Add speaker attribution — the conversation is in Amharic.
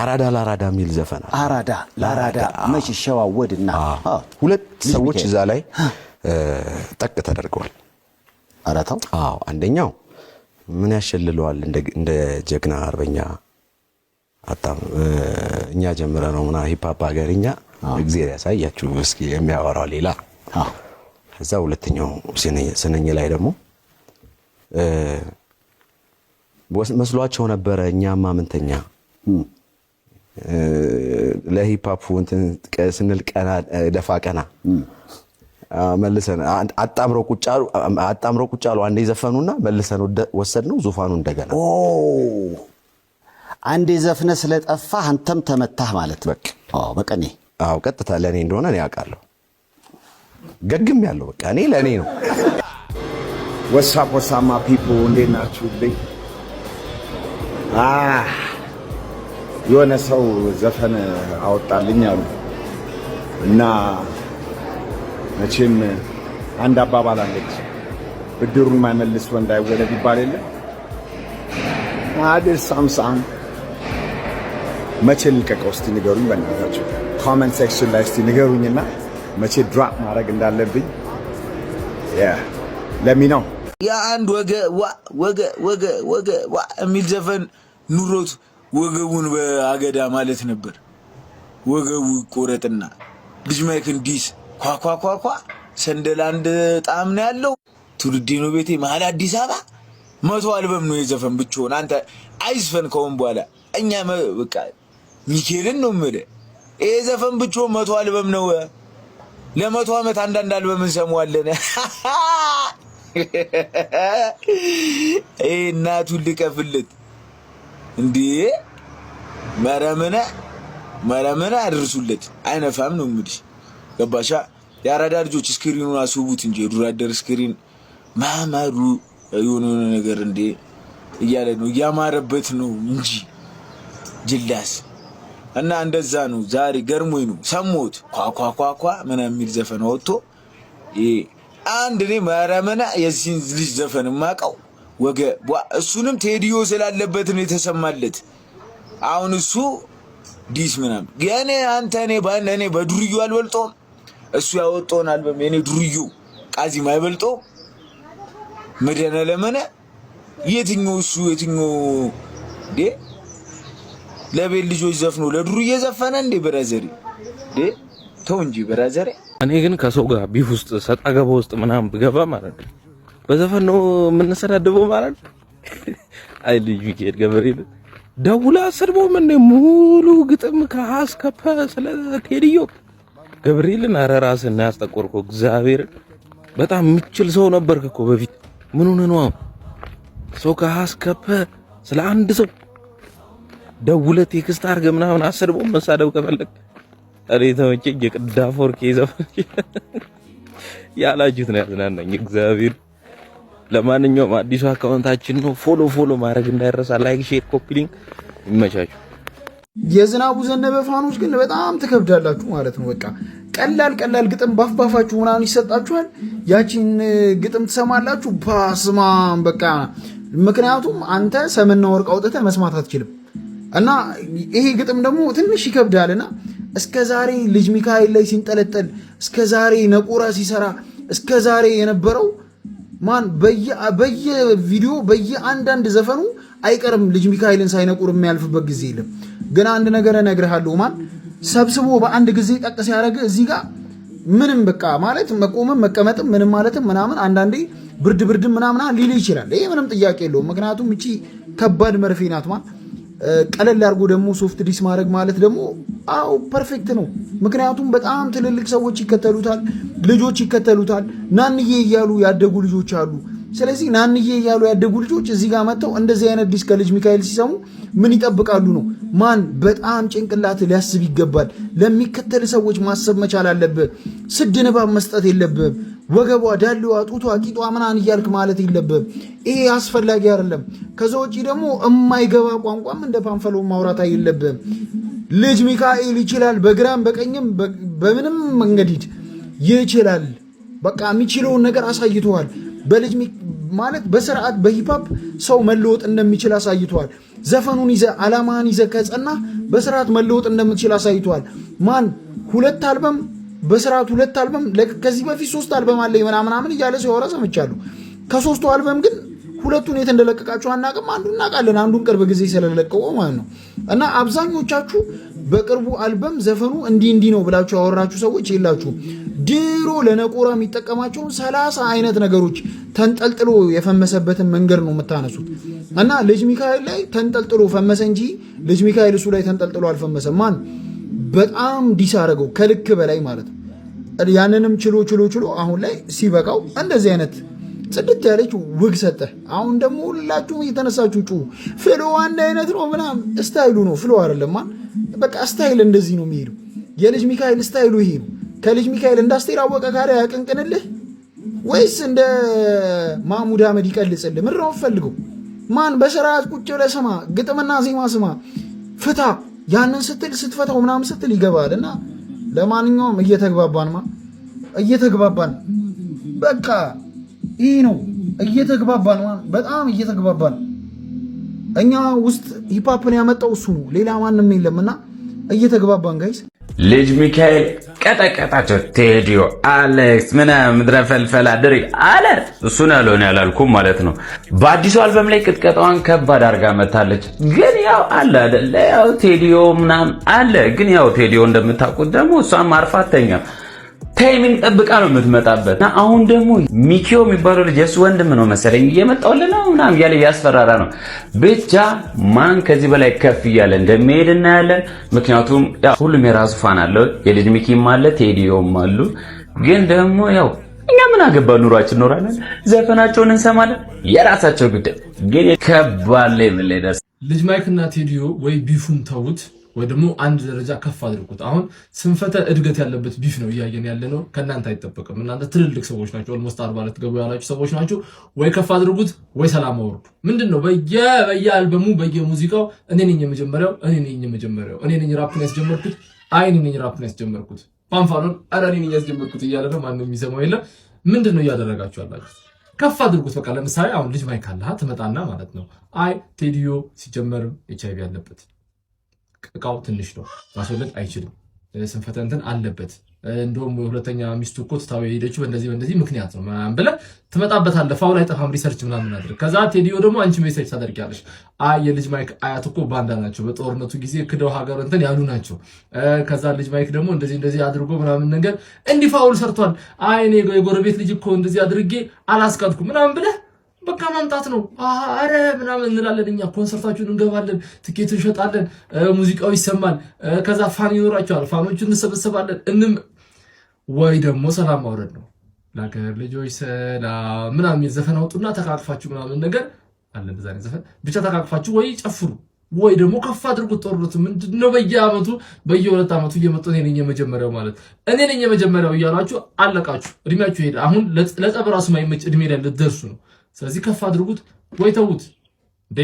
Speaker 1: አራዳ ለአራዳ የሚል ዘፈን አለ።
Speaker 2: አራዳ ለአራዳ መች ይሸዋወድና።
Speaker 1: ሁለት
Speaker 2: ልጅ
Speaker 1: ሰዎች
Speaker 2: ሚካኤል።
Speaker 1: እዛ ላይ ጠቅ ተደርገዋል።
Speaker 2: አራታው።
Speaker 1: አዎ፣ አንደኛው ምን ያሸልለዋል እንደ ጀግና አርበኛ አጣም እኛ ጀምረ ነው ምና hip hop ሀገርኛ እግዜር ያሳያችሁ እስኪ የሚያወራው ሌላ። ከዛ ሁለተኛው ስንኝ ላይ ደግሞ መስሏቸው ነበረ እኛማ ምንተኛ ለ hip hop እንትን ስንል ቀና ደፋ ቀና መልሰን አጣምረው ቁጭ አሉ፣ አጣምረው ቁጭ አሉ። አንዴ ዘፈኑና መልሰን ወሰድነው ዙፋኑ እንደገና።
Speaker 2: ኦ፣ አንዴ ዘፍነ ስለጠፋህ አንተም ተመታህ ማለት ነው።
Speaker 1: በቃ።
Speaker 2: አዎ፣ በቀኔ።
Speaker 1: አዎ፣ ቀጥታ ለእኔ እንደሆነ እኔ አውቃለሁ። ገግም ያለው በቃ እኔ ለእኔ ነው።
Speaker 3: What's up, what's up, my people? እንዴት ናችሁልኝ? የሆነ ሰው ዘፈን አወጣልኝ አሉ እና መቼም አንድ አባባል አለች፣ ብድሩን የማይመልስ ወንድ አይወለድ ይባል የለ አድር ሳምሳም። መቼ ልልቀቀው እስቲ ንገሩኝ በእናታችሁ። Comment section ላይ እስቲ ንገሩኝና መቼ drop ማድረግ እንዳለብኝ let me know።
Speaker 4: የአንድ ወገ ዋ ወገ ወገ ወገ ዋ የሚል ዘፈን ኑሮት ወገቡን በአገዳ ማለት ነበር። ወገቡ ይቆረጥና ልጅ ማይክን diss ኳኳኳኳ ሰንደል አንድ ጣዕም ነው ያለው። ትውልዴ ነው ቤቴ መሀል አዲስ አበባ 100 አልበም ነው የዘፈን ብቻውን። አንተ አይዝፈን ከሆን በኋላ እኛ በቃ ሚካኤልን ነው የምልህ። ይሄ ዘፈን ብቻውን 100 አልበም ነው። ለ100 ዓመት አንዳንድ አልበም እንሰማዋለን። ይሄ እናቱን ልቀፍለት እንዴ! መረምነ መረምነ አድርሱለት። አይነፋም ነው የምልሽ። ገባሻ? የአራዳ ልጆች screen ኑን አስውቡት እንጂ የዱር አደር screen ማማሩ የሆነ የሆነ ነገር እንዴ እያለ ነው፣ እያማረበት ነው እንጂ ጅላስ እና እንደዛ ነው። ዛሬ ገርሞኝ ነው ሰሞት ኳኳኳኳ ምናምን የሚል ዘፈን ወጥቶ ይሄ አንድ እኔ መረመና የዚህን ልጅ ዘፈን የማውቀው ወገ እሱንም ቴዲዮ ስላለበት ነው የተሰማለት። አሁን እሱ diss ምናምን የኔ አንተ እኔ ባን እኔ በዱርዩ አልበልጦም። እሱ ያወጣውን አልበም የኔ ዱርዩ ቃዚም አይበልጦም። መድኃኒዓለምን ለመነ የትኛው እሱ የትኛው እንዴ ለቤት ልጆች ዘፍኖ ለዱርዬ ዘፈነ እንዴ brother ኤ እንዴ ተው እንጂ brother ኤ።
Speaker 5: እኔ ግን ከሰው ጋር beef ውስጥ ሰጣ ገባ ውስጥ ምናምን ብገባ ማለት ነው በዘፈን ነው የምንሰዳደበው ማለት ነው። አይ ልጅ ሚካኤል ገብርኤል ደውላ አሰድበውም እንደ ሙሉ ግጥም ከሀ እስከ ፐ ስለ ቴዲዮ ገብርኤልን። ኧረ ራስህን ነው ያስጠቆርከው። እግዚአብሔር በጣም የሚችል ሰው ነበርክ እኮ በፊት። ምን ሆነህ ነው አሁን? ሰው ከሀ እስከ ፐ ስለ አንድ ሰው ደውለህ text አድርገህ ምናምን አሰድበው መሳደብ ከፈለግ እኔ ተመቸኝ። የቅዳ ፎርኬ ዘፈን ያላችሁት ነው ያዝናናኝ። እግዚአብሔር ለማንኛውም አዲሱ account ኣችን ነው። Follow follow ማድረግ እንዳይረሳ። Like፣ share፣ copy link። ይመቻችሁ።
Speaker 6: የዝናቡ ዘነበ fan ኦች ግን በጣም ትከብዳላችሁ ማለት ነው። በቃ ቀላል ቀላል ግጥም ባፍ ባፋችሁ ምናምን ይሰጣችኋል። ያቺን ግጥም ትሰማላችሁ። በስማም በቃ ምክንያቱም አንተ ሰምና ወርቅ አውጥተህ መስማት አትችልም። እና ይሄ ግጥም ደግሞ ትንሽ ይከብዳልና እስከ ዛሬ ልጅ ሚካኤል ላይ ሲንጠለጠል፣ እስከ ዛሬ ነቁራ ሲሰራ፣ እስከ ዛሬ የነበረው ማን በየቪዲዮ በየአንዳንድ ዘፈኑ አይቀርም ልጅ ሚካኤልን ሳይነቁር የሚያልፍበት ጊዜ የለም። ግን አንድ ነገር እነግርሃለሁ፣ ማን ሰብስቦ በአንድ ጊዜ ጠቅ ሲያደርግ እዚህ ጋር ምንም በቃ ማለት መቆምም መቀመጥም ምንም ማለትም ምናምን አንዳንዴ ብርድ ብርድም ምናምን ሊል ይችላል። ይሄ ምንም ጥያቄ የለውም። ምክንያቱም እቺ ከባድ መርፌ ናት። ማን ቀለል አድርጎ ደግሞ soft diss ማድረግ ማለት ደግሞ አዎ perfect ነው። ምክንያቱም በጣም ትልልቅ ሰዎች ይከተሉታል፣ ልጆች ይከተሉታል። ናንዬ እያሉ ያደጉ ልጆች አሉ። ስለዚህ ናንዬ እያሉ ያደጉ ልጆች እዚህ ጋር መጥተው እንደዚህ አይነት diss ከልጅ ሚካኤል ሲሰሙ ምን ይጠብቃሉ ነው? ማን በጣም ጭንቅላት ሊያስብ ይገባል። ለሚከተል ሰዎች ማሰብ መቻል አለብህ። ስድ ንባብ መስጠት የለብህም። ወገቧ፣ ዳሌዋ፣ ጡቷ፣ ቂጧ ምናምን እያልክ ማለት የለብህም። ይሄ አስፈላጊ አይደለም። ከዛ ውጭ ደግሞ የማይገባ ቋንቋም እንደ ፓንፈሎ ማውራት የለብህም። ልጅ ሚካኤል ይችላል። በግራም በቀኝም በምንም መንገድ ሂድ ይችላል። በቃ የሚችለውን ነገር አሳይተዋል። በልጅ ማለት በስርዓት በ hip hop ሰው መለወጥ እንደሚችል አሳይተዋል። ዘፈኑን ይዘ አላማህን ይዘ ከጸና በስርዓት መለወጥ እንደምትችል አሳይተዋል። ማን ሁለት አልበም በስርዓት ሁለት አልበም፣ ከዚህ በፊት ሶስት አልበም አለ ምናምናምን እያለ ሲያወራ ሰምቻለሁ። ከሶስቱ አልበም ግን ሁለቱን የት እንደለቀቃቸው አናውቅም። አንዱን እናውቃለን፣ አንዱን ቅርብ ጊዜ ስለለቀቀው ማለት ነው። እና አብዛኞቻችሁ በቅርቡ አልበም ዘፈኑ እንዲህ እንዲህ ነው ብላችሁ ያወራችሁ ሰዎች የላችሁም። ድሮ ለነቆራ የሚጠቀማቸውን 30 አይነት ነገሮች ተንጠልጥሎ የፈመሰበትን መንገድ ነው የምታነሱት። እና ልጅ ሚካኤል ላይ ተንጠልጥሎ ፈመሰ እንጂ ልጅ ሚካኤል እሱ ላይ ተንጠልጥሎ አልፈመሰም። ማን በጣም diss አደረገው ከልክ በላይ ማለት ነው። ያንንም ችሎ ችሎ ችሎ አሁን ላይ ሲበቃው እንደዚህ አይነት ጽድት ያለች ውግ ሰጠ። አሁን ደግሞ ሁላችሁም እየተነሳችሁ ጩ flow አንድ አይነት ነው ምናምን፣ style ኡ ነው flow አይደለም። በቃ style እንደዚህ ነው የሚሄዱ። የልጅ ሚካኤል style ኡ ይሄ ነው። ከልጅ ሚካኤል እንደ አስቴር አወቀ ካለ ያቀንቅንልህ ወይስ እንደ ማህሙድ አህመድ ይቀልጽልህ? ምንድን ነው የምትፈልገው? ማን በስርዓት ቁጭ ብለህ ስማ፣ ግጥምና ዜማ ስማ፣ ፍታ። ያንን ስትል ስትፈታው ምናምን ስትል ይገባል። እና ለማንኛውም እየተግባባን ማ እየተግባባን በቃ ይህ ነው፣ እየተግባባን በጣም እየተግባባን። እኛ ውስጥ hip hop ን ያመጣው እሱ ነው፣ ሌላ ማንም የለም። እና እየተግባባን guys።
Speaker 7: ልጅ ሚካኤል ቀጠቀጣቸው። ቴዲዮ አሌክስ ምናምን ምድረ ፈልፈላ ድሪ አለ። እሱን ያልሆነ ያላልኩም ማለት ነው። በአዲሱ አልበም ላይ ቅጥቀጣዋን ከባድ አድርጋ መታለች። ግን ያው አለ አይደለ ያው ቴዲዮ ምናምን አለ። ግን ያው ቴዲዮ እንደምታውቁት ደግሞ እሷም አርፋ አተኛም። Timing ጠብቃ ነው የምትመጣበት። እና አሁን ደግሞ ሚኪዮ የሚባለው ልጅ የሱ ወንድም ነው መሰለኝ እየመጣሁልህ ነው ምናምን እያለ እያስፈራራ ነው። ብቻ ማን ከዚህ በላይ ከፍ እያለ እንደሚሄድ እናያለን። ምክንያቱም ያው ሁሉም የራሱ fan አለው። የልጅ ሚኪም አለ፣ ቴዲዮም አሉ። ግን ደግሞ ያው እኛ ምን አገባ፣ ኑሯችን እኖራለን፣ ዘፈናቸውን እንሰማለን። የራሳቸው ጉዳይ። ግን ከባድ ላይ ምን ላይ ደርስ
Speaker 8: ልጅ ማይክ እና ቴዲዮ ወይ beef ኡን ተዉት ወይ ደግሞ አንድ ደረጃ ከፍ አድርጉት። አሁን ስንፈተ እድገት ያለበት beef ነው እያየን ያለ ነው። ከእናንተ አይጠበቅም። እናንተ ትልልቅ ሰዎች ናቸው። Almost 40 ልትገቡ ያላችሁ ሰዎች ናቸው። ወይ ከፍ አድርጉት ወይ ሰላም አውርዱ። ምንድን ነው በየአልበሙ በየሙዚቃው እኔ ነኝ የመጀመሪያው፣ እኔ ነኝ የመጀመሪያው፣ እኔ ነኝ ራፕን ያስጀመርኩት፣ አይ እኔ ነኝ ራፕን ያስጀመርኩት፣ ፓንፋሎን ኧረ እኔ ነኝ ያስጀመርኩት እያለ ነው። ማንም የሚሰማው የለም። ምንድን ነው እያደረጋችሁ ያላችሁት? ከፍ አድርጉት። በቃ ለምሳሌ አሁን ልጅ ማይክ አለህ ትመጣና ማለት ነው፣ አይ ቴዲዮ ሲጀመርም ኤች አይቪ አለበት፣ እቃው ትንሽ ነው፣ ማስወለድ አይችልም፣ ስንፈተ እንትን አለበት፣ እንደውም ሁለተኛ ሚስቱ እኮ ትታው የሄደችው በእንደዚህ በእንደዚህ ምክንያት ነው ምናምን ብለህ ትመጣበታለህ። Foul አይጠፋም፣ research ምናምን አድርግ። ከዛ ቴዲዮ ደግሞ አንቺ message ታደርጊያለሽ። አይ የልጅ ማይክ አያት እኮ ባንዳ ናቸው፣ በጦርነቱ ጊዜ ክደው ሀገር እንትን ያሉ ናቸው። ከዛ ልጅ ማይክ ደግሞ እንደዚህ እንደዚህ አድርጎ ምናምን ነገር እንዲህ foul ሰርቷል። አይ እኔ የጎረቤት ልጅ እኮ እንደዚህ አድርጌ አላስካድኩም ምናምን ብለህ በቃ ማምጣት ነው። አረ ምናምን እንላለን እኛ፣ ኮንሰርታችሁን እንገባለን፣ ትኬት እንሸጣለን፣ ሙዚቃው ይሰማል። ከዛ fan ይኖራቸዋል፣ fan ኦቹ እንሰበሰባለን። እንም ወይ ደግሞ ሰላም ማውረድ ነው። ለሀገር ልጆች ሰላም ምናምን የሚል ዘፈን አውጡና ተቃቅፋችሁ ምናምን ነገር አለ። እንደዛ አይነት ዘፈን ብቻ ተቃቅፋችሁ ወይ ጨፍሩ ወይ ደግሞ ከፍ አድርጉት ጦርነቱ። ምንድነው በየአመቱ በየሁለት ዓመቱ እየመጡ እኔ ነኝ የመጀመሪያው ማለት እኔ ነኝ የመጀመሪያው እያላችሁ አለቃችሁ። እድሜያችሁ ሄደ። አሁን ለጸብ ራሱ ማይመች እድሜ ላይ ልትደርሱ ነው። ስለዚህ ከፍ አድርጉት ወይ ተዉት እንዴ።